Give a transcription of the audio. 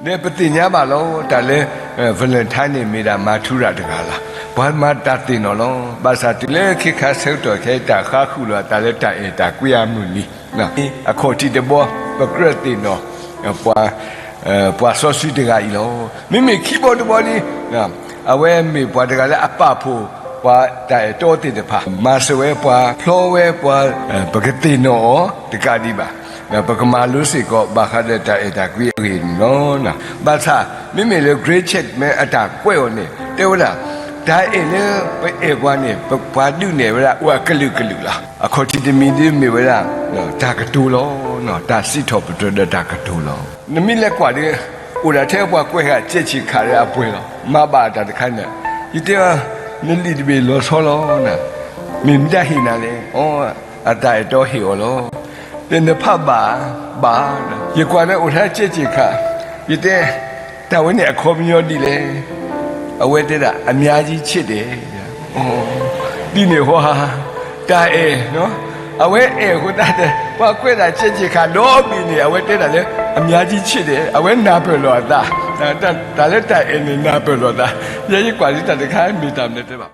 ဒီးပသ့ၣ်ညါဘၣ်လီၤ တၢ်လၢ Valentine န့ၣ်မ့ၢ်ဒၣ်မၤထူရၤတဂၤလီၤ. ပှၤမၤတၢ်သ့ၣ်နီၣ်လီၤ. ဘၣ်ဆၣ်တုၤလၢခဲခါဆၢကတီၢ်ခဲအံၤ တၢ်ဃါဃုာ်လီၤအသးလၢတၢ်အဲၣ်တၢ်ကွံအမုၢ်နံၤ အခီၣ်ထံးတဘီ ပကြၢးသ့ၣ်နီၣ် ပှၤ ပှၤစီဆှံတဂၤအံၤလီၤ. မ့မ့ၢ်ခံဘီတဘီလံ အဝဲမ့ၢ်ပှၤတဂၤလၢအပာ်ဖှိၣ်ပှၤတၢ်အဲၣ်တီသ့ၣ်တဖၣ် မၤစၢၤဝဲပှၤ ဖျီဝဲပှၤ ပကသ့ၣ်နီၣ်အီၤတကးဒံးဘၣ် ပကမၤလိစ့ၢ်ကီးဘၣ်ဃးဒီးတၢ်အဲၣ်တၢ်ကွံအဂ့ၢ်န့ၣ်လီၤ. ဘၣ်ဆၣ် မ့မ့ၢ်လၢ Gray Church မ့ၢ်အတၢ်ကွဲးအီၤန့ၣ် တဲဝဲဒၣ် တၢ်အဲၣ်လၢပအဲၣ်ပှၤန့ၣ် ပှၤဒုးနဲၣ်ဝဲဒၣ်အိၣ်အကလုာ်ကလုာ်လီၤ. အခီၣ်ထံးတမံၤဒ်မ့ၢ်ဝဲဒၣ် တၢ်ကတိၤလီၤ. တၢ်စံးထီၣ်ပတြၢၤဒီးတၢ်ကတိၤလီၤ. နမ့ၢ်လဲၤကွၢ်ဒီး အိၣ်ဒၣ်ထဲပှၤကွဲးဃာ်စဲးဆံးခးလၢအပှဲၤလီၤ. မၤဘၣ်အတၢ်တခါန့ၣ် ယတဲအီၤ နလံာ်တဘ့ၣ်လီၤဆီလီၤနၤ, မ့ၢ်မတၤဟ့ၣ်နၤလဲၣ်. အီ အတၢ်အဲၣ်တီဟ့ၣ်အီၤလီၤ. တဲနဖးဘၣ်, ဘၣ်, ယကွၢ်န့ၣ်အိၣ်ထဲစဲးဆံးခး, ယတဲ တၢ်ဝဲန့ၣ်အခီပညီဒ်လဲၣ်. အဝဲတဲဒၣ် အများကြီးချစ်တယ်. ဒ်န့ၣ်ဟီ တၢ်အဲၣ် အဝဲအဲၣ်အဃိသတးဒီး ပှၤကွဲးဒၣ်စဲးဆံးခးဒီဘ့ၣ်န့ၣ် အဝဲတဲဒၣ်လၢ အများကြီးချစ်တယ်, အဝဲနၢ်ပၢၢ်လီၤအသး, တၢ်လၢတၢ်အဲၣ်န့ၣ် နၢ်ပၢၢ်လီၤအသး. ယဲယကွၢ်လံတၢ်တခါမ့ၢ်တၢ်မနုၤတဲဘၣ်.